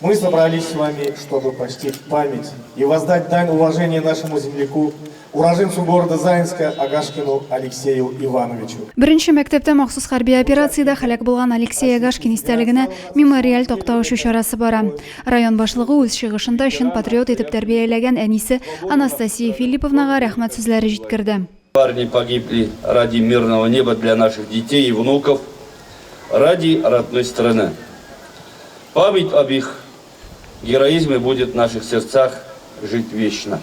Мы собрались с вами, чтобы почтить память и воздать дань уважения нашему земляку, уроженцу города Заинска Агашкину Алексею Ивановичу. Беренче мәктәптә махсус хәрби операциядә һәлак булган Алексей Агашкин истәлегенә мемориаль такта ачу чарасы бара. Район башлыгы үз чыгышында чын патриот итеп тәрбияләгән әнисе Анастасия Филипповнага рәхмәт сүзләре җиткерде. Парни погибли ради мирного неба для наших детей и внуков, ради родной страны. Память об их героизме будет в наших сердцах жить вечно.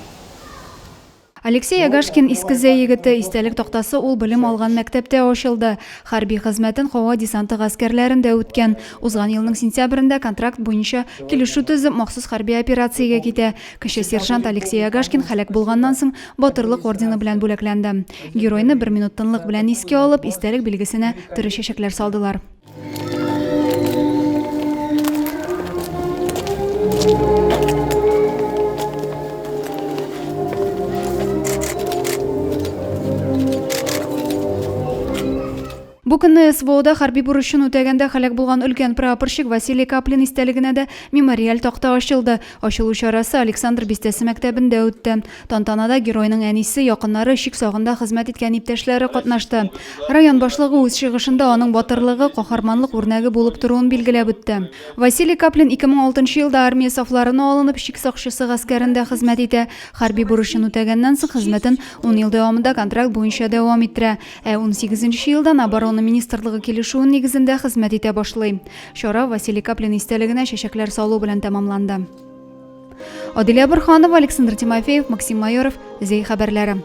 Алексей Агашкин Иске Зәй егете, истәлек тактасы ул белем алган мәктәптә ачылды. Хәрби хезмәтен һава десанты гаскәрләрендә үткән. Узган елның сентябрендә контракт буенча килешү төзеп, махсус хәрби операциягә китә. Кече сержант Алексей Агашкин һәлак булганнан соң Батырлык ордены белән бүләкләнде. Геройны бер минут тынлык белән искә алып, истәлек билгесенә тере чәчәкләр салдылар. Бу көнне СВОда хәрби бурычын үтәгәндә һәлак булган өлкән прапорщик Василий Каплин истәлегенә дә мемориаль такта ачылды. Ачылу чарасы Александр бистәсе мәктәбендә үтте. Тантанада геройның әнисе, якыннары, чик сагында хезмәт иткән иптәшләре катнашты. Район башлыгы үз чыгышында аның батырлыгы, каһарманлык үрнәге булып торуын билгеләп үтте. Василий Каплин 2006 елда армия сафларына алынып, чик сакчысы гаскәрендә хезмәт итә. Хәрби бурычын үтәгәннән соң хезмәтен ун ел дәвамында контракт буенча дәвам иттерә. Ә унсигезенче елдан Оборона министрлыгы килешүе нигезендә хезмәт итә башлый. Чара Василий Каплин истәлегенә чәчәкләр салу белән тәмамланды. Адилә Борһанова, Александр Тимофеев, Максим Майоров, Зәй хәбәрләре.